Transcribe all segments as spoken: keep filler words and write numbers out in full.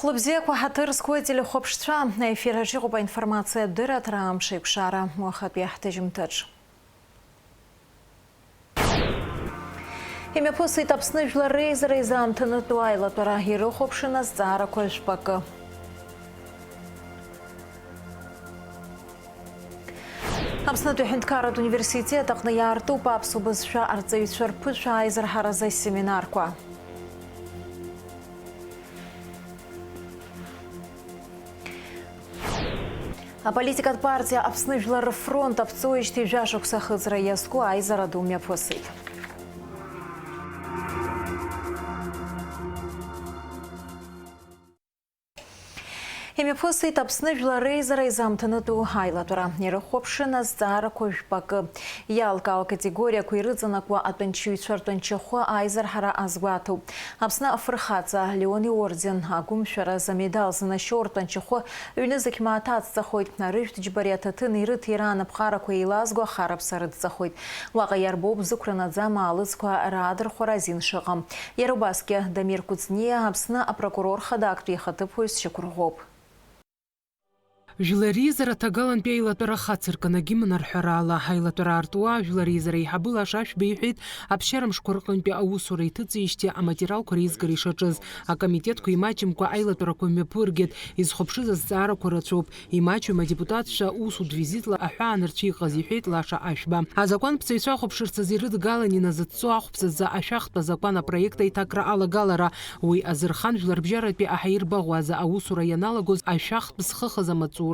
Хәлыбзиақәа, ҳаҭыр зқәу ателехәаԥшцәа, аефир аҿы иҟоуп аинформациатә дырраҭара «Амш еиқәшара» уахатәи ҳҭыжьымҭаҿ. Имҩаԥысит Аԥсны Жәлар Реизара изаамҭанытәу аилатәара, ирыхәаԥшын азҵаарақәа жәпакы. Аԥснытәи аҳәынҭқарратә университет аҟны иаартуп аԥсуа бызшәа арҵаҩцәа рԥышәа аизырҳаразы асеминарқәа. Аполитикатә партиа Аԥсны Жәлар рфронт аԥҵоижьҭеи жәашықәса ахыҵра иазку аизара ду мҩаԥысит. Имҩаԥысит Аԥсны Жәлар Реизара изаамҭанытәу аилатәара. Ирыхәаԥшын азҵаарақәа жәпакы. Иалкаау акатегориақәа ирыҵанакуа атәанчаҩцәа ртәанчахәы аизырҳара азгәаҭоуп. Аԥсны афырхаҵа Леон иорден, агәымшәараз амедал занашьоу ртәанчахәы ҩнызқь мааҭ ацҵахоит. Арыжәтә џьбареи аҭаҭыни рыҭира анапҟарақәа еилазго ахараԥса рыдҵахоит. Уаҟа иарбоуп зықәра наӡам аалыҵқәа раадырхәара азин шыҟам. Иара убасгьы Дамир Кәыҵниа Аԥсны апрокурор хада актәи ихаҭыԥуаҩс шьақәырӷәӷәоуп. Жәлар реизара ҭагалантәи аилатәара хацыркын, агимн арҳәара ала. Аилатәара аартуа, Жәлар реизара аиҳабы Лаша Ашәба иҳәеит, аԥсшьара мшқәа рҟынтәи аусура иҭыҵижьҭеи аматериалқәа реизгара ишаҿыз. Акомитетқәа имаҷымкәа аилатәарақәа мҩаԥыргеит, изхәаԥшыз азҵаарақәа рацәоуп. Имаҷым адепутатцәа усутә визитла аҳәаанырцә иҟаз, иҳәеит Лаша Ашәба. Азакәанԥҵаҩцәа ахәаԥшырц азы ирыдгалан иназыҵҵо ахәԥса азы ашәахтә азакәан апроект аиҭакра алагалара. Уи азырхан жәларбжьаратәи аҳаирбаӷәаза аусура ианалагоз ашәахтә зхыхыз амаҵзурақәа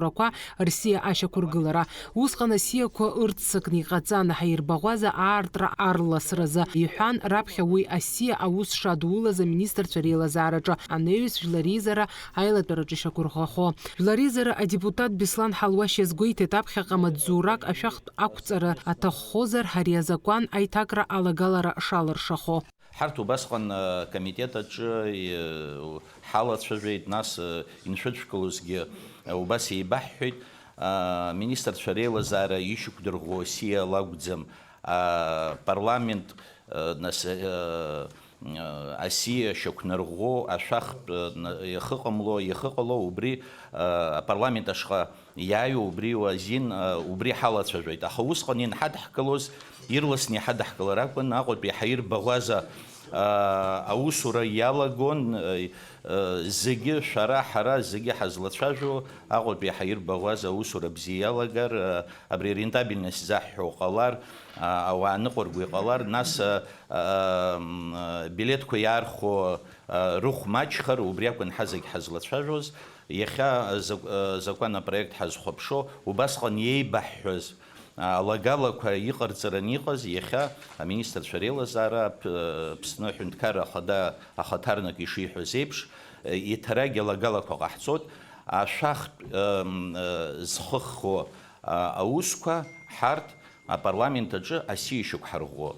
рсиа ашьақәыргылара. Усҟан асиақәа ырццакны иҟаҵан, аҳаирбаӷәаза аартра арласразы, иҳәан, раԥхьа уи асиа аус шадулаз аминистрцәа реилазаараҿы анаҩс Жәлар реизара аилатәараҿы ишьақәырӷәӷәахо. Жәлар реизара адепутат Беслан Ҳалуашь иазгәеиҭеит, аԥхьаҟа маҵзурак ашәахтә ақәҵара аҭаххозар, ари азакәан аиҭакра алагалара шалыршахо. Ҳарҭ убасҟан, э, акомитет аҿы, э, ҳалацәажәеит, нас, э, иншәыдшәкылозгьы, э, убас еибаҳҳәеит, э, аминистрцәа реилазаара ишьақәдырӷәӷәо асиа лакәӡам, апарламент, э, нас, э, э, асиа шьақәнарӷәӷәо ашәахтә, э, на-, иахыҟамло, иахыҟало, убри, э, апарламент ашҟа иааиуа убри азин, а, убри ҳалацәажәеит. Аха усҟан инҳадаҳкылоз, ирласны иҳадаҳкылар акәын, Аҟәатәи ҳаирбаӷәаза, а, аусура иалагон, а, а, зегьы шәара, ҳара зегьы ҳазлацәажәо, Аҟәатәи ҳаирбаӷәаза аусура бзиа иалагар, а, абри арентабельность заҳҳәо ҟалар, а, ауаа ныҟәырго иҟалар, нас, а, а, м, а, билеҭқәа иаархәо, а, рыхә маҷхар, убри акәын ҳазегь ҳазлацәажәоз. Иахьа азак-, азакәан апроект ҳазхәаԥшуа, убасҟан иеибаҳҳәаз, а, алагалақәа иҟарҵараны иҟаз, иахьа аминистрцәа реилазаара Ап-, Аԥсны аҳәынҭқарра ахада ахаҭарнак ишиҳәаз еиԥш, э, еиҭарагь алагалақәа ҟаҳҵоит, ашәахтә, ым, э, зхыххо, а, аусқәа ҳарҭ апарламент аҿы асиа ишьақәҳарӷәӷәо.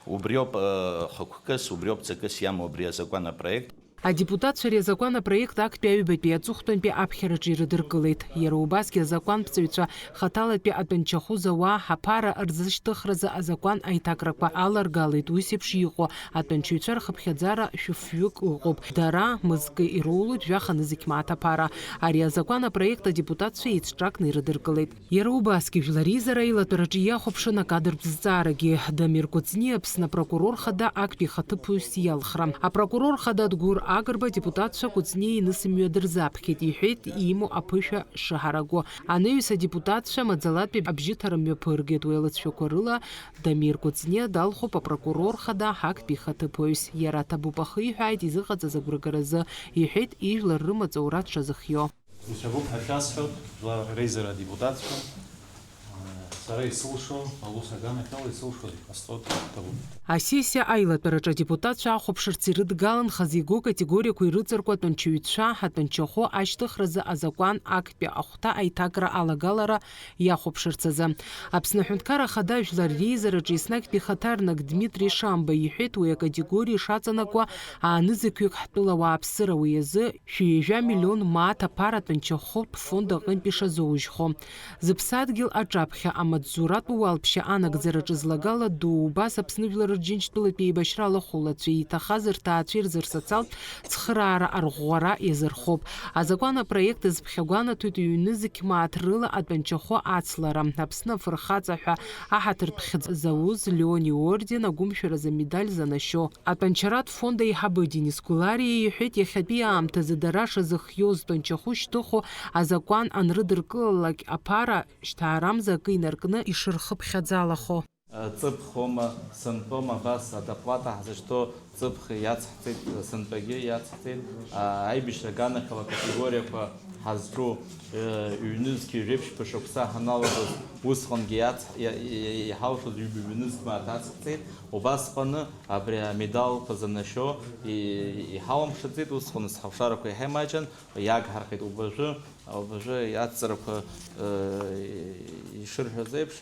Убриоуп, э, хықәкыс, убриоуп ҵакыс иамоу абри азакәан апроект. Адепутатцәа ари азакәан апроект актәи аҩбатәи аҵыхәтәантәи аԥхьараҿы ирыдыркылеит. Иара убасгьы азакәанԥҵаҩцәа хаҭалатәи атәанчахәы зауа аԥара рзышьҭыхразы азакәан аиҭакрақәа аларгалеит, ус еиԥш иҟоу атәанчаҩцәа рхыԥхьаӡара шәыфҩык ыҟоуп. Дара мызкы ироулоит жәаха нызқь мааҭ аԥара. Ари азакәан апроект адепутатцәа еицҿакны ирыдыркылеит. Иара убасгьы Жәлар реизара аилатәараҿы иахәаԥшын акадртә зҵаарагьы. Дамир Кәыҵниа Аԥсны апрокурор хада актәи ихаҭыԥуаҩс иалхра. Апрокурор хада Дгәыр Агрба адепутатцәа Кәыҵниа инысымҩа дырзаԥхьеит, иҳәеит, имоу аԥышәа шыҳараго. Анаҩс адепутатцәа маӡалатәи абжьыҭара мҩаԥыргеит, уи алыҵшәақәа рыла Дамир Кәыҵниа далхуп апрокурор хада актәи ихаҭыԥуаҩс. Иара аҭабуп ахиҳәааит изыҟаҵаз агәрагаразы, иҳәеит, ижәлар рымаҵ аура дшазыхио. Ицәагоуп ҳәа шәасҳәоит, Жәлар реизара адепутатцәа, сара исылшо, аус аганахьала исылшо иҟасҵоит, ҭабуп. Асессиа аилатәараҿы адепутатцәа ахәаԥшырц ирыдгалан хазы игоу категориақәа ирыҵаркуа атәанчаҩцәа, атәанчахәы ашьҭыхразы азакәан актәи ахәҭа аиҭакра алагалара иахәаԥшырц азы. Аԥсны Аҳәынҭқарра Ахада Жәлар реизараҿы еснагьтәи ихаҭарнак Дмитри Шамба иҳәеит, уи акатегориа ишаҵанакуа аанызқьҩык ҳтәыла ауааԥсыра, уи азы шәи ҩажәа миллион мааҭ аԥара атәанчахәтә фонд аҟынтә ишазоужьхо. Зыԥсадгьыл аҿаԥхьа Аҵзуратә уалԥшьа анагӡараҿы злагала ду убас Аԥсны Жәлар Рџьынџьтәылатә еибашьра алахәылацәеи иҭахаз рҭаацәеи рзы рсоциалтә цхыраара арӷәӷәара иазырхоуп. Азакәан апроект зыԥхьагәанаҭоит ҩ-нызқь мааҭ рыла атәанчахәы ацлара, Аԥсны афырхаҵа ҳәа аҳаҭыртә хьӡ зауз Леон иорден агәымшәаразы амедаль занашьо. Атәанчаратә фонд аиҳабы Денис Гәлариа иҳәеит, иахьатәи аамҭазы дара шазыхиоз тәанчахәы шьҭыху азакәан анрыдыркылалак аԥара шьҭаарамза акы инаркны ишырхыԥхьаӡалахо. Ҵыԥхома, сынтәома, абас адоплата ҳзышьҭоу ҵыԥх иацҳҵеит, сынтәагьы иацҳҵеит. Аибашьра аганахьала акатегориақәа ҳазҿу, ҩнызқьи жәеиԥшьба шықәса ҳаналагоз, усҟангьы иац-, иа-, иа-, иҳалшоз ҩба ҩнызқь мааҭ ацҳҵеит. Убасҟаны абри амедалқәа занашьо и-, иҳалымшаӡеит, усҟан зҳалшарақәа иаҳа имаҷын, иагҳархеит убажәы. Уажәы иацҵарақәа, э, ишырҳәаз еиԥш,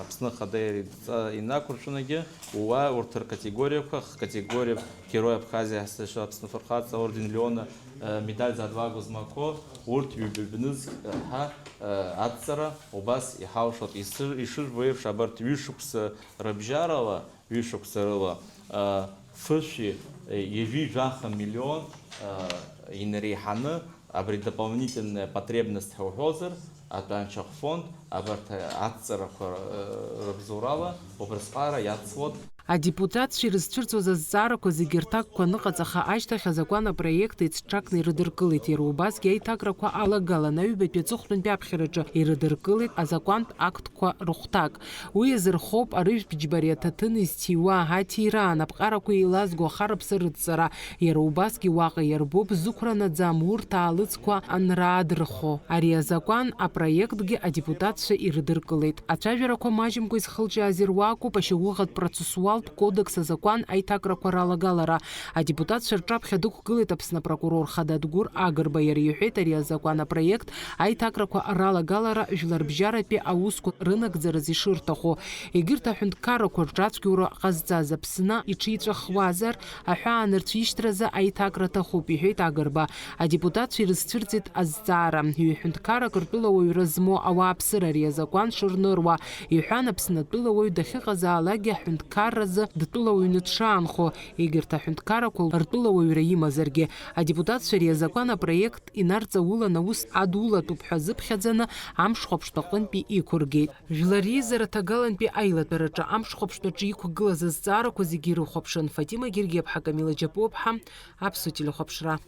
Аԥсны Ахада иара идҵа инақәыршәанагьы, уа урҭ ркатегориақәа, хкатегориа Герой Абхазии ҳәа Аԥсны Афырхаҵа орден Леона, э, медаль за отвагу змақәоу, урҭ ҩба-ҩнызқь ҳәа, э, адҵара убас иҳалшоит. Ишыр-, ишыжәбо еиԥш, абарҭ ҩышықәса рыбжьарала, ҩышықәса рыла, э, фышәи, э, ҩажәи жәаха миллион, э, инареиҳаны, абри дополнительная потребность ҳәа уҳәозар, атәанчахә фонд абарҭ адҵарақәа, э, рыбзоурала убрысҟара иацлоит. Адепутатцәа ирызцәырҵуаз азҵаарақәа зегьы рҭакқәа аныҟаҵаха ашьҭахь, азакәан апроект еицҿакны ирыдыркылеит, иара убасгьы аиҭакрақәа алагалан аҩбатәи аҵыхәтәантәи аԥхьараҿы ирыдыркылеит азакәантә актқәа рыхәҭак. Уи азырхоуп арыжәтә џьбареи аҭаҭыни зҭиуа, аҭира, анапҟарақәа еилазго ахараԥса рыдҵара, иара убасгьы уаҟа иарбоуп зықәра наӡам урҭ аалыҵқәа анраадырхо. Ари азакәан апроектгьы адепутатцәа ирыдыркылеит. Ацәажәарақәа маҷымкәа изхылҿиааз ируакуп ашьауӷатә процессуалтә кодекс азакәан аиҭакрақәа ралагалара. Адепутатцәа рҿаԥхьа дықәгылеит Аԥсны апрокурор хада Адгәыр Агрба. Иара иҳәеит, ари азакәан апроект аиҭакрақәа ралагалара жәларбжьаратәи аусқәа рынагӡараз ишырҭаху. Егьырҭ аҳәынҭқаррақәа рҿы ацәгьоура ҟазҵаз Аԥсны иҽиҵәахуазар, аҳәаанырцә ишьҭразы аиҭакра аҭахуп, иҳәеит Агрба. Адепутатцәа ирызцәырҵит азҵаара. Ҩ-ҳәынҭқаррак ртәылауаҩра змоу ауааԥсыра ари азакәан шырныруа, иҳәан, Аԥсны атәылауаҩ дахьыҟазаалакгьы аҳәынҭқарразы дтәылауаҩны дшаанхо, егьырҭ аҳәынҭқаррақәа ртәылауаҩра имазаргьы. Адепутатцәа ари азакәан апроект инарҵаулан аус адулатәуп ҳәа азыԥхьаӡаны амш хәаԥштәы аҟынтәи иқәыргеит. Жәлар реизара ҭагалантәи аилатәараҿы амш хәаԥштәаҿы иқәгылаз азҵаарақәа зегьы ирыхәаԥшын Фатима Гергиаԥҳа, Камила Џьапуаԥҳа, Аԥсуа телехәаԥшра.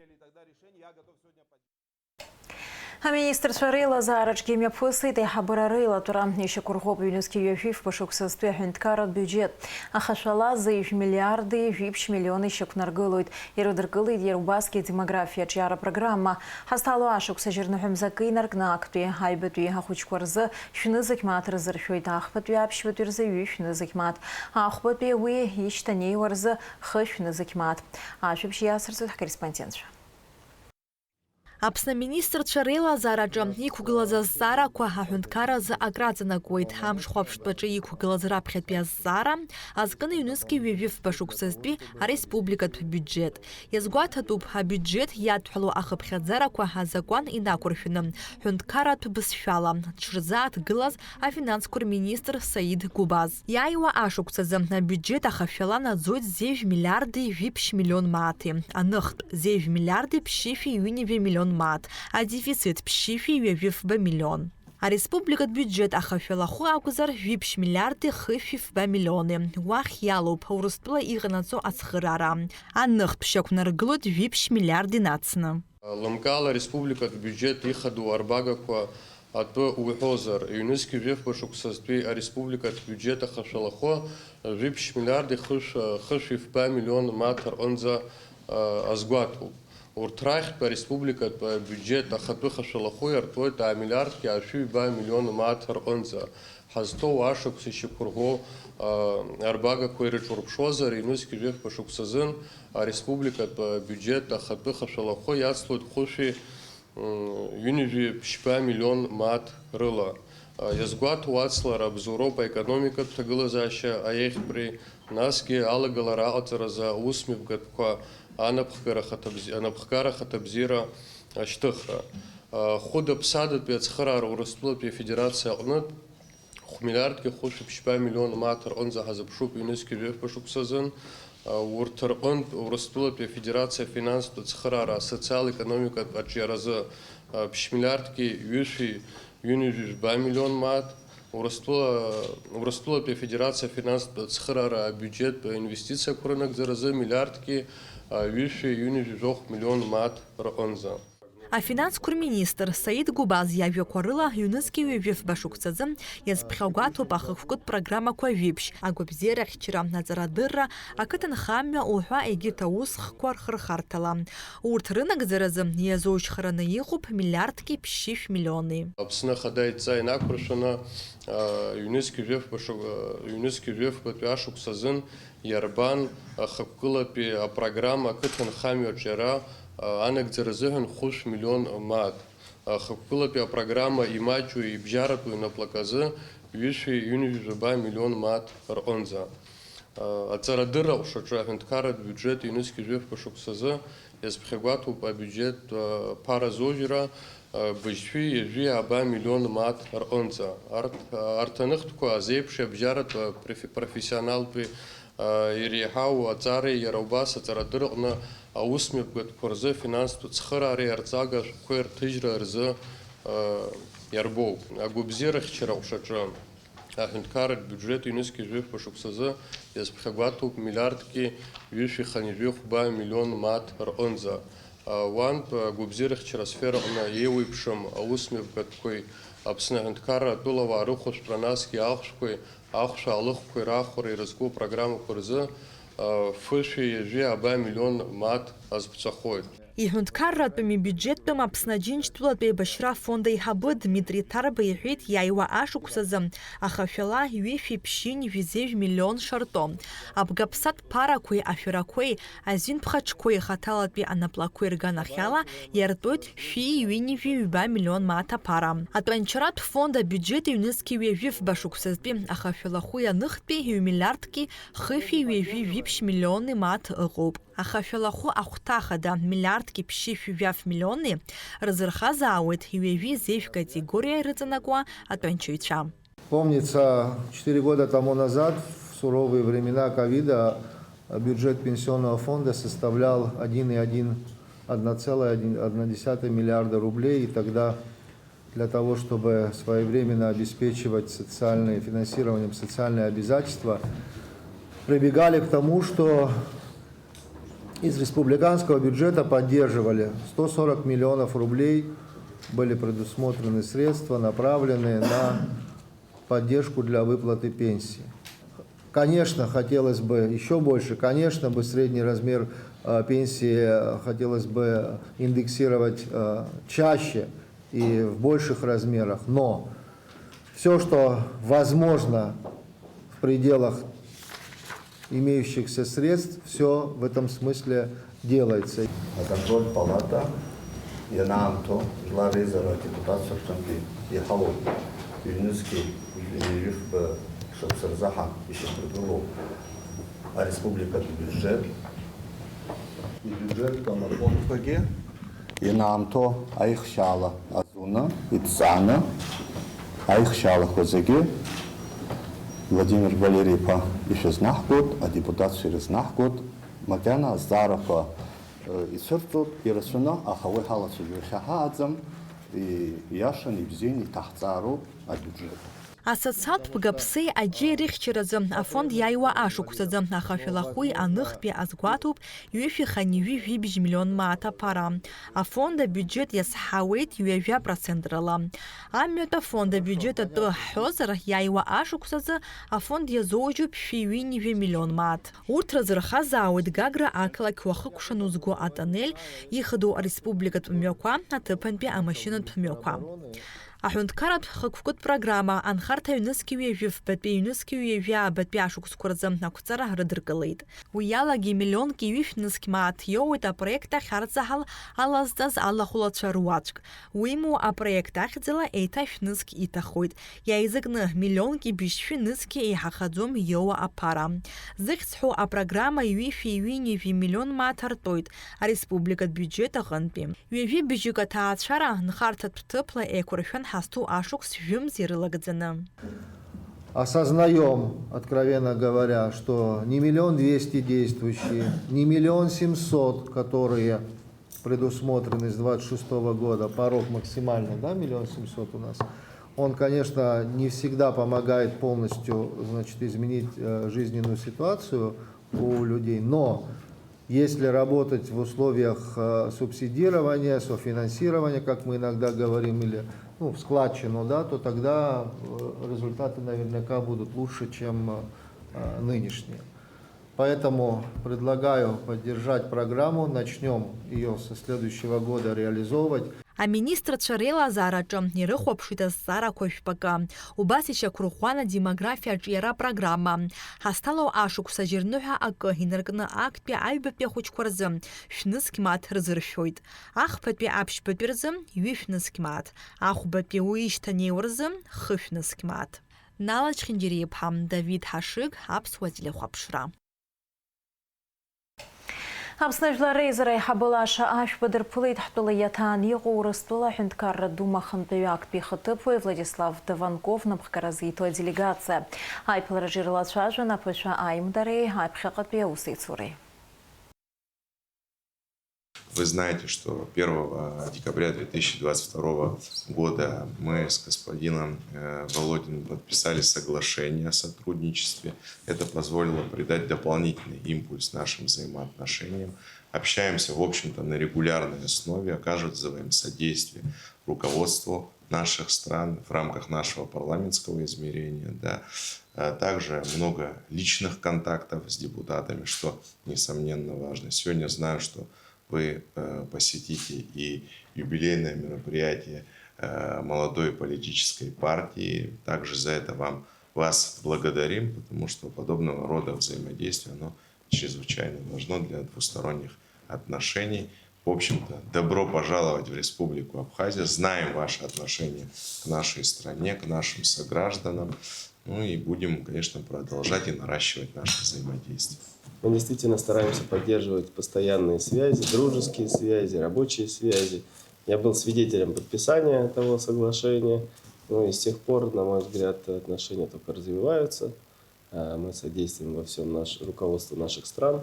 Аминистрцәа реилазаараҿгьы имҩаԥысит аиҳабыра реилатәара. Ишьақәырӷәӷәоуп ҩнызқьи ҩажәи фба шықәсазтәи аҳәынҭқарратә биуџьет. Ахашәала зежә миллиарди жәиԥшь миллиони шьақәнаргылоит. Ирыдыркылеит иара убасгьы адемографиа аҿиара программа. Ҳазҭало ашықәс ажьырныҳәа мза акы инаркны актәи аҩбатәи ахәыҷқәа рзы шәнызқь мааҭ рзыршәоит, ахԥатәи аԥшьбатәи рзы ҩышә нызқь мааҭ, ахәбатәи уи ишьҭанеиуа рзы хышә нызқь мааҭ. Ашәаԥшь иацырҵоит ҳкорреспондентцәа. Аԥсны аминистрцәа реилазаараҿы иқәгылаз азҵаарақәа аҳәынҭқарразы акраҵанакуеит. Амш хәаԥштәаҿы иқәгылаз раԥхьатәи азҵаара азкын ҩнызқьи ҩажәи фба шықәсазтәи ареспубликатә биуџьет. Иазгәаҭатәуп, абиуџьет иадҳәалоу ахыԥхьаӡарақәа азакәан инақәыршәаны, ҳәынҭқарратә бызшәала дшырзааҭгылаз афинансқәа рминистр Саид Гәыбаз. Иааиуа ашықәсазы абиуџьет ахашәала наӡоит зежә миллиарди жәиԥшь миллион мааҭи, аныхтә зежә миллиарди ԥшьышәи ҩынҩажәи миллион мааҭ, адефицит ԥшьышәи ҩажәи фба миллион. Ареспубликатә биуџьет ахашәалахәы акәзар, жәиԥшь миллиарди хышәи фба миллиони. Уахь иалоуп Урыстәыла иҟанаҵо ацхыраара. Аныхтә шьақәнаргылоит жәиԥшь миллиарди нацны. Лымкаала ареспубликатә биуџьет ихадоу арбагақәа атәы уҳәозар, ҩнызқьи жәафба шықәсазтәи ареспубликатә биуџьет ахашәалахәы жәиԥшь миллиарди хышә-, хышәи фба миллион мааҭ рҟынӡа, а, азгәаҭоуп. Урҭ рахьтә ареспубликатә биуџьет ахатәы хашәалахәы иартуеит амиллиардгьы ашәи ҩба миллион мааҭ рҟынӡа. Ҳазҭоу ашықәс ишьақәырӷәӷәоу, а, арбагақәа ирыҿурԥшуазар, ҩнызқьи жәафба шықәсазын ареспубликатә биуџьет ахатәы хашәалахәы иацлоит хәышәи, м, ҩынҩажәи ԥшьба миллион мааҭ рыла. А, иазгәаҭоу ацлара абзоуроуп аекономикатә ҭагылазаашьа аиеихтәреи, насгьы алагалара аҟаҵаразы аусмҩаԥгатәқәа анапхгара ахаҭабзи-, анапхгара ахаҭабзиара ашьҭыхра. А, хәыда-ԥсадатәи ацхыраара Урыстәылатәи Афедерациа аҟнытә Миллиардгьы хәышәи ԥшьба миллион мааҭ рҟынӡа ҳазыԥшуп ҩнызқьи жәафба шықәсазын. Урҭ рҟынтә Урыстәылатәи Афедерациа афинанстә ацхыраара асоциал-економикатә аҿиаразы ԥшь миллиардгьы ҩышәи ҩынҩажәи жәба миллион мааҭ, Урыстәыла, Урыстәылатәи Афедерациа афинанстә ацхыраара абиуџьеттә инвестициақәа рынагӡаразы миллиардгьы ҩышәи ҩынҩажәи жәохә миллион мааҭ рҟынӡа. Афинансқәа рминистр Саид Гәыбаз иажәақәа рыла, ҩнызқьи ҩажәи фба шықәсазы иазԥхьагәаҭоуп ахықәкытә программақәа жәиԥшь, агәабзиарахьчара, аҵарадырра, ақыҭанхамҩа уҳәа егьырҭ аусхкқәа рхырхарҭала. Урҭ рынагӡаразы иазоужьхараны иҟоуп миллиардки ԥшьышә миллиони. Аԥсны Ахада идҵа инақәыршәаны, ҩнызқьи жәафба шықә-, ҩнызқьи жәафбатәи ашықәс азын иарбан ахықәкылатәи апрограмма ақыҭанхамҩаҿ иара анагӡара азыҳәан хәышә миллион мааҭ, ахықәкылатәи апрограмма имаҷу ибжьаратәу инаплаказы ҩышәи ҩынҩажәи жәаба миллион мааҭ рҟынӡа. Аҵарадырра аҟәшаҿы аҳәынҭқарратә биуџьет ҩнызқьи жәафба шықәсазы иазԥхьагәаҭоуп абиуџьеттә ԥара зоужьра быжьшәи ҩажәи ааба миллион мааҭ рҟынӡа. Арҭ, арҭ аныхтәқәа азеиԥш абжьаратә профи-, профессионалтәи иреиҳау аҵареи иара убас аҵарадырраҟны аусмҩаԥгатәқәа рзы афинанстә цхыраареи арҵага ашәҟәқәеи рҭыжьра рзы иарбоуп. Агәабзиарахьчара аҟәшаҿы аҳәынҭқарратә биуџьет ҩнызқьи жәафба шықәсазы иазԥхьагәаҭоуп миллиардки ҩышәи хынҩажәи хәба миллион мааҭ рҟынӡа. Уантә агәабзиарахьчара асфераҟны еиуеиԥшым аусмҩаԥгатәқәеи Аԥсны аҳәынҭқарра атәылауаа рыхәшәтәра, насгьы ахәшәқәеи ахәшә аалыхқәеи раахәара ирызку апрограммақәа рзы фышәи ҩажәи ааба миллион мааҭ азԥҵәахоит. Иҳәынҭқарратәыми биуџьеттәым Аԥсны Аџьынџьтәылатә еибашьра афонд аиҳабы Дмитри Ҭарба иҳәеит, иааиуа ашықәсазы ахашәала ҩышәи ԥшьынҩажәи зежә миллион шартәо, абгаԥсатә ԥарақәеи ашәарақәеи азинԥхаҽқәеи хаҭалатәи анаплакқәеи рганахьала иартәоит шәи ҩынҩажәи ҩба миллион мааҭ аԥара. Атәанчаратә фонд абиуџьет ҩнызқьи ҩажәи фба шықәсазтәи ахашәалахәи аныхтәи ҩмиллиардки хышәи ҩажәи жәиԥшь миллиони мааҭ ыҟоуп. Ахашәалахәы ахәҭа хада миллиардки ԥшьышәи жәаф миллиони рзырхазаауеит ҩажәи зежә категориа ирыҵанакуа атәанчаҩцәа. Помнится, четыре года тому назад, в суровые времена ковида, бюджет Пенсионного фонда составлял один и один, одна целая одна десятая миллиарда рублей, и тогда для того, чтобы своевременно обеспечивать социальное, финансированием социальные обязательства, прибегали к тому, что из республиканского бюджета поддерживали. Сто сорок миллионов рублей были предусмотрены средства, направленные на поддержку для выплаты пенсии. Конечно, хотелось бы ещё больше, конечно бы средний размер, э, пенсии, э, хотелось бы индексировать, э, чаще и в больших размерах, но всё, что возможно в пределах имеющихся средств, всё в этом смысле делается. Аконтрольтә палата ианаамҭоу жәлар реизара адепутатцәа рҿынтәи иҳауоуп ҩнызқьи жәафба шықәса рзы ҳа ишьақәыргылоу ареспубликатә бюджет, ибиуџьеттә афондқәагьы ианаамҭоу аихшьаала азуны, иҭҵааны, аихшьаалақәа зегьы Владимир Валери-иԥа ишәызнаҳгоит, адепутатцәа ирызнаҳгоит, макьана азҵаарақәа, э, ицәырҵуеит, ирацәаны, аха уи ҳалацәажәо иахьа ҳааӡам, и-, ииашаны, ибзианы иҭаҳҵаароуп абиуџьет. Асоциалтә бгаԥсеи аџьеи рыхьчаразы афонд иааиуа ашықәсазы ахашәалахәи аныхтәи азгәаҭоуп ҩышәи хынҩажәи жәибжь миллион мааҭ аԥара. Афонд абиуџьет иазҳауеит ҩажәа процент рыла. Амҩатә афонд абиуџьет атәы ҳҳәозар, иааиуа ашықәсазы афонд иазоужьуп шәи ҩынҩажәи миллион мааҭ. Урҭ рзырхазаауеит Гагра ақалақь уахыкәшан узго атоннель, ихадоу ареспубликатә мҩақәа, аҭыԥантәи амашьынатә мҩақәа. Аҳәынҭқарратә хықәкытә программа анхарҭа ҩнызқьи ҩажәи фбатәи, ҩнызқьи ҩажәи аабатәи ашықәсқәа рзы ақәҵара рыдыркылеит. Уи алагьы миллионки ҩышә нызқь мааҭ иоуеит апроект ахь арзаҳал алазҵаз алахәылацәа руаӡәк. Уимоу, апроект ахьӡала еиҭа шәнызқь иҭахоит. Иааизакны, миллионки быжьшәи нызқьи еиҳахаӡом иоуа аԥара. Зыхьӡ ҳәоу апрограмма ҩышәи ҩынҩажәи миллион мааҭ артәоит ареспубликатә биуџьет аҟынтәи. Ҩажәи быжьҩык аҭаацәара нхарҭатә ҭыԥла еиқәыршәан ҳазҭоу ашықәс жәымз ирылагӡаны. Осознаем, откровенно говоря, что не миллион двести действующие, не миллион семьсот, которые предусмотрены с двадцать шестого года, порог максимальный, да, миллион семьсот у нас, он, конечно, не всегда помогает полностью, значит, изменить э, жизненную ситуацию у людей, но если работать в условиях э, субсидирования, софинансирования, как мы иногда говорим, или ну, в складчину, да, то тогда э, результаты наверняка будут лучше, чем э, нынешние. Поэтому предлагаю поддержать программу, начнем ее со следующего года реализовывать. Аминистрцәа реилазаараҿы ирыхәаԥшит азҵаарақәа жәпакы. Убас ишьақәырӷәӷәан адемографиа аҿиара апрограмма. Ҳазҭалоу ашықәс ажьырныҳәа акы инаркны актәи аҩбатәи ахәыҷқәа рзы шәнызқь мааҭ рзыршәоит. Ахԥатәи аԥшьбатәи рзы ҩышә нызқь мааҭ. Ахәбатәи уи ишьҭанеиуа рзы хышә нызқь мааҭ. Нала Чхинџьариа-иԥҳа, Давид Ҳашыг, Аԥсуа телехәаԥшра. Аԥсны Жәлар Реизара аиҳабы Лаша Ашәба дырԥылеит ҳтәыла иаҭааны иҟоу Урыстәыла аҳәынҭқарра Дума ахантәаҩы актәи ихаҭыԥуаҩ Владислав Даванков напхгара зиҭо аделегациа. Аиԥылараҿы ирылацәажәон аԥацәа аимдареи аԥхьаҟатәи аусеицуреи. Вы знаете, что первого декабря две тысячи двадцать второго года мы с господином э, Володиным подписали соглашение о сотрудничестве. Это позволило придать дополнительный импульс нашим взаимоотношениям. Общаемся, в общем-то, на регулярной основе, оказываем содействие руководству наших стран в рамках нашего парламентского измерения. Да. А также много личных контактов с депутатами, что, несомненно, важно. Сегодня знаю, что вы э, посетите и юбилейное мероприятие э, молодой политической партии. Также за это вам, вас благодарим, потому что подобного рода взаимодействие, оно чрезвычайно важно для двусторонних отношений. В общем-то, добро пожаловать в Республику Абхазия. Знаем ваше отношение к нашей стране, к нашим согражданам. Ну и будем, конечно, продолжать и наращивать наше взаимодействие. Мы действительно стараемся поддерживать постоянные связи, дружеские связи, рабочие связи. Я был свидетелем подписания того соглашения. Ну и с тех пор, на мой взгляд, отношения только развиваются. Э, Мы содействуем во всем наш, руководству наших стран,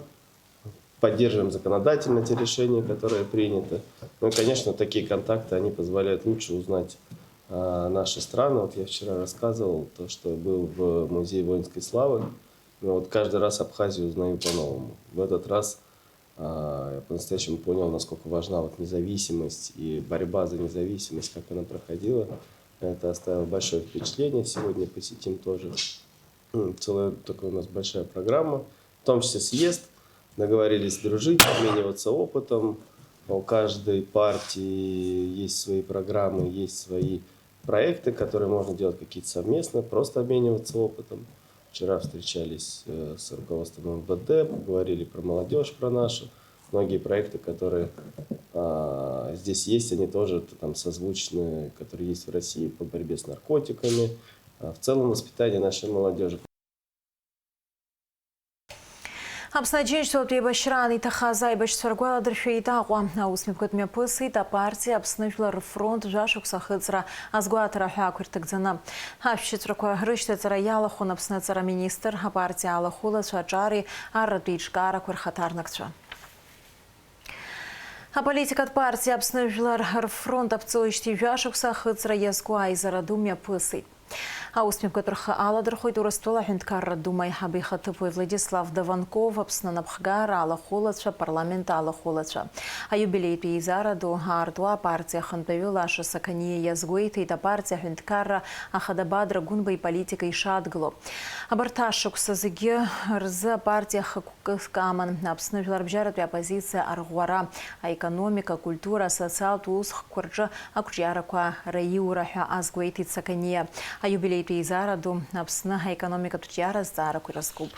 поддерживаем законодательно те решения, которые приняты. Ну и, конечно, такие контакты, они позволяют лучше узнать а, наши страны. Вот я вчера рассказывал то, что был в Музее воинской славы. Но вот каждый раз Абхазию узнаю по-новому. В этот раз а, я по-настоящему понял, насколько важна вот независимость и борьба за независимость, как она проходила. Это оставило большое впечатление. Сегодня посетим тоже м, целая такая у нас большая программа, в том числе съезд. Договорились дружить, обмениваться опытом. У каждой партии есть свои программы, есть свои проекты, которые можно делать какие-то совместно, просто обмениваться опытом. Вчера встречались э, с руководством МВД, поговорили про молодежь, про нашу. Многие проекты, которые а, здесь есть, они тоже т- там созвучны, которые есть в России по борьбе с наркотиками, а, в целом воспитание нашей молодежи. Аԥсны Аџьынџьтәылатә еибашьраан иҭахаз аибашьцәа ргәаладыршәеит Аҟәа. Аусмҩаԥгатә мҩаԥысит апартиа Аԥсны Жәлар рфронт жәашықәса ахыҵра азгәаҭара ҳәаақәа ирҭагӡаны. Ашәшьыҵәрақәа рышьҭаҵара иалахәын Аԥсны аҵара министр, апартиа алахәылацәа, аҿари арратә еиҿкаарақәа рхаҭарнакцәа. Аполитикатә партиа Аԥсны Жәлар рфронт аԥҵоижьҭеи жәашықәса ахыҵра иазку аизара ду мҩаԥысит. Аусмҩаԥгатә рхы аладырхәит Урыстәыла аҳәынҭқарра Дума аиҳабы ихаҭыԥуаҩ Владислав Даванков, Аԥсны анапхгара алахәылацәа, апарламент алахәылацәа. Аиубилеитә еизара ду аартуа апартиа ахантәаҩы Лаша Сақаниа иазгәеиҭеит апартиа аҳәынҭқарра ахада Бадра Гәынба иполитика ишадгыло. Абарҭ ашықәса зегьы рзы апартиа хықәкы аман. Аԥсны жәларбжьаратәи аоппозициа арӷәӷәара, аекономика, акультура, асоциалтә усхкқәа рҿы ақәҿиарақәа раиура ҳәа азгәеиҭеит Сақаниа. Аиубилеитә еизара ду Аԥсны аекономикатә ҿиара азҵаарақәа ирызкуп.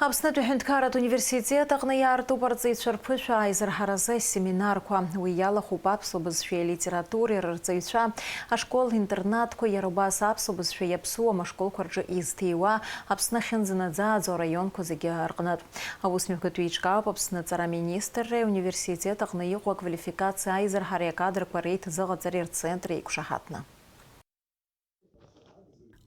Аԥснытәи аҳәынҭқарратә университет аҟны иаартуп арҵаҩцәа рԥышәа аизырҳаразы асеминарқәа. Уи иалахәуп аԥсуа бызшәеи алитературеи рырҵаҩцәа, ашкол-интернатқәа, иара убас аԥсуа бызшәеи аԥсуам ашколқәа рҿы изҭиуа, Аԥсны ахьынӡанаӡааӡо араионқәа зегьы рҟнытә. Аусмҩаԥгатә еиҿкаауп Аԥсны аҵара аминистрреи ауниверситет аҟны иҟоу аквалификациа аизырҳареи акадрқәа реиҭазыҟаҵареи рцентри еиқәшаҳаҭны.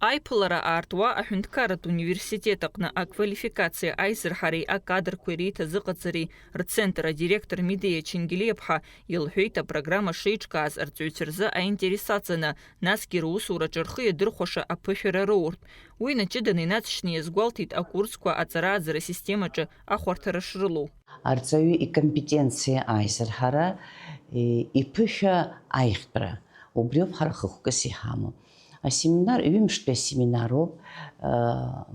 Аиԥылара аартуа аҳәынҭқарратә университет аҟны аквалификациа аизырҳареи акадрқәеи реиҭазыҟаҵареи рцентр адиректор Медеиа Ченгелиаԥҳа илҳәеит апрограмма шеиҿкааз арҵаҩцәа рзы аинтерес аҵаны, насгьы русураҿы рхы иадырхәаша аԥышәара роуртә. Уи наҷыданы инаҵшьны иазгәалҭеит акурсқәа аҵара-ааӡара асистемаҿы ахәарҭара шрылоу. Арҵаҩы икомпетенциа аизырҳара, и-, иԥышәа аиӷьтәра, убриоуп ҳара хықәкыс иҳамоу. Асеминар, ҩымштәи асеминаруп, а,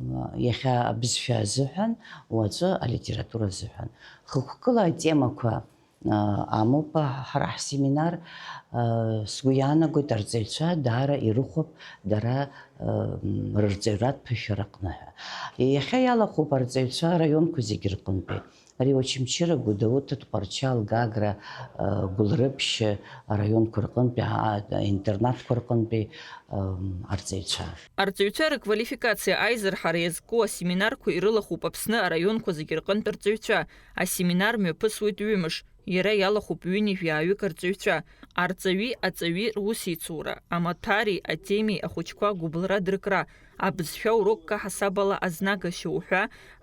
иахьа абызшәа азыҳәан, уаҵәы алитература азыҳәан. Хықәкыла атемақәа, а, амоуп ҳара ҳсеминар, а, сгәы иаанагоит, арҵаҩцәа даара ирыхәап дара, а, м, рырҵаҩратә ԥышәараҟны ҳәа. Иахьа иалахәуп арҵаҩцәа араионқәа зегьы рҟынтәи. Ари Очамчыра, Гәдоуҭа, Тҟәарчал, Гагра, а, Гәылрыԥшь араионқәа рҟынтәи, а, интернатқәа рҟынтәи, ам, арҵаҩцәа. Арҵаҩцәа рыквалификациа аизырҳара иазку асеминарқәа ирылахәуп Аԥсны араионқәа зегьы рҟынтә арҵаҩцәа. Асеминар мҩаԥысуеит ҩымш. Иара иалахәуп ҩынҩажәи ааҩык арҵаҩцәа, арҵаҩи аҵаҩи русеицура, амаҭәари атемеи ахәыҷқәа гәыбылра дыркра, абызшәа урокк аҳасабала азнагашьа уҳәа,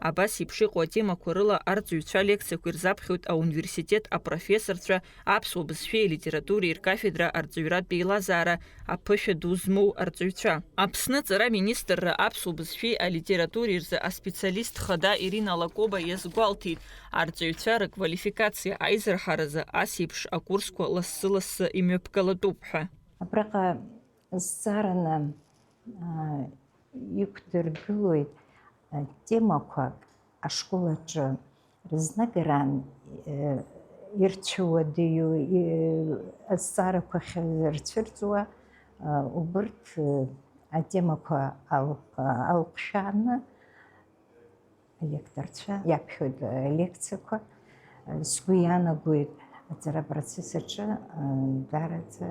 абас еиԥш иҟоу атемақәа рыла арҵаҩцәа лекциақәа ирзаԥхьоит ауниверситет апрофессорцәа, аԥсуа бызшәеи алитературеи ркафедра арҵаҩратә еилазаара аԥышәа ду змоу арҵаҩцәа. Аԥсны аҵара министрра аԥсуа бызшәеи алитературеи рзы аспециалист хада Ирина Лакоба иазгәалҭеит, арҵаҩцәа рыквалификациа аизырҳаразы ас еиԥш акурсқәа лассы-лассы имҩаԥгалатәуп ҳәа. Абраҟа зҵаараны, аа, иқәдыргылоит, а, темақәак ашкол аҿы рызнагаран, э, ирцәыуадаҩу, э, азҵаарақәа ахьырцәырҵуа, а, убырҭ, э, атемақәа ал-, алҟәшәааны, алекторцәа иаԥхьоит, э, лекциақәа. Э, сгәы иаанагоит, аҵара апроцесс аҿы, э, даараӡа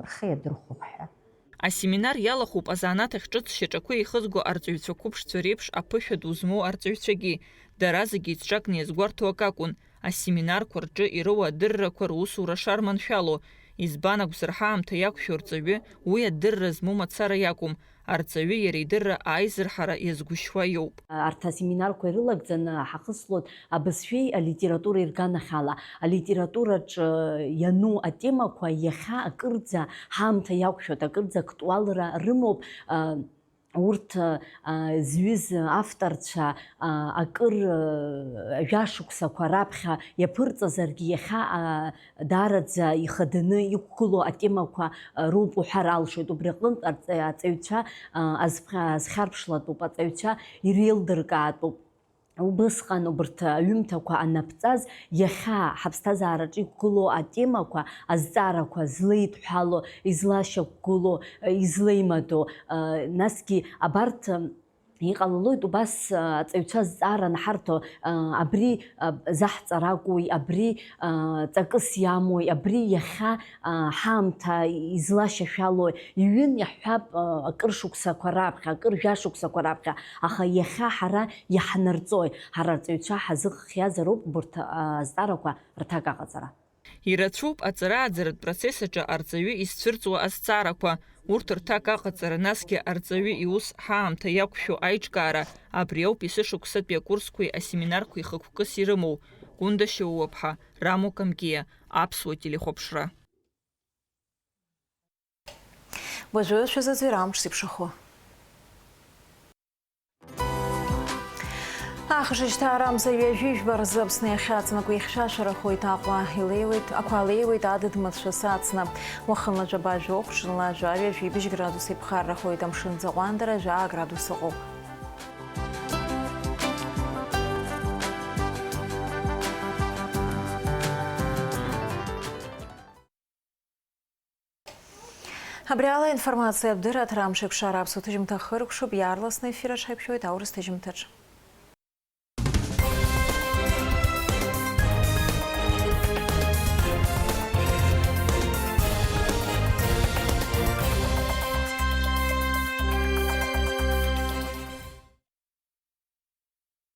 рхы иадырхәап ҳәа. Асеминар иалахәуп азанааҭ ахь ҿыц шьаҿақәа еихызго арҵаҩцәа қәыԥшцәа реиԥш аԥышәа ду змоу арҵаҩцәагьы. Дара зегьы еицҿакны иазгәарҭо акакәын, асеминарқәа рҿы ироуа адыррақәа русура шарманшәало. Избан акәзар, ҳаамҭа иақәшәо арҵаҩы уи адырра змоу мацара иакәым, арҵаҩы иара идырра аизырҳара иазгәышьуа иоуп. Арҭ асеминарқәа ирылагӡаны ҳахыслоит абызшәеи алитературеи рганахьала. Алитератураҿы иану атемақәа иахьа акырӡа ҳаамҭа иақәшәоит, акырӡа актуалра рымоуп. Урҭ, а, зҩыз авторцәа, а, акыр, а, жәашықәсақәа раԥхьа иаԥырҵазаргьы, иахьа, а, даараӡа ихаданы иқәгылоу атемақәа, а, роуп уҳәар алшоит. Убри аҟынтә арҵ-, аҵаҩцәа, а, азф-, азхьарԥшлатәуп, аҵаҩцәа иреилдыркаатәуп. Убысҟан убарҭ аҩымҭақәа анаԥҵаз, иахьа ҳаԥсҭазаараҿы иқәгылоу атемақәа, азҵаарақәа злеидҳәало, излашьақәгылоу, излеимадоу, насгьы абарҭ иҟалалоит убас аҵаҩцәа зҵаара анҳарҭо, абри заҳҵар акәуи, абри ҵакыс иамои, абри иахьа ҳаамҭа излашьашәалои, иҩын иаҳҳәап, акыр шықәсақәа раԥхьа, акыр жәашықәсақәа раԥхьа, аха иахьа ҳара иаҳнарҵои, ҳара арҵаҩцәа ҳазыхиазароуп убарҭ, а, азҵаарақәа рҭак аҟаҵара. Ирацәоуп аҵара-ааӡаратә процесс аҿы арҵаҩы изцәырҵуа азҵаарақәа, урҭ рҭак аҟаҵара, насгьы арҵаҩы иус ҳаамҭа иақәшәо аиҿкаара, абри ауп есышықәсатәи акурсқәеи асеминарқәеи хықәкыс ирымоу. Гәында Шьоуаԥҳа, Рамо Камкиа, Аԥсуа телехәаԥшра. Уажәы шәазыӡырҩ амш зеиԥшрахо. Ахшыжьҭаа рамза ҩажәи жәба рзы Аԥсны иахьаҵанакуа ихьшәашәарахоит, Аҟәа илеиуеит, ақәа леиуеит, адыд-мацәыс ацна. Уахынла жәаба жәохә, ҽынла жәаҩа, жәибжь градус иԥхаррахоит, амшын ӡаҟәандара жәаа градус ыҟоуп. Абри ала аинформациатә дырраҭара амшеиқәшара аԥсуа ҭыжьымҭа хыркәшоуп, иаарласны ефир аҽаиқәшәоит аурыс ҭыжьымҭаҿ.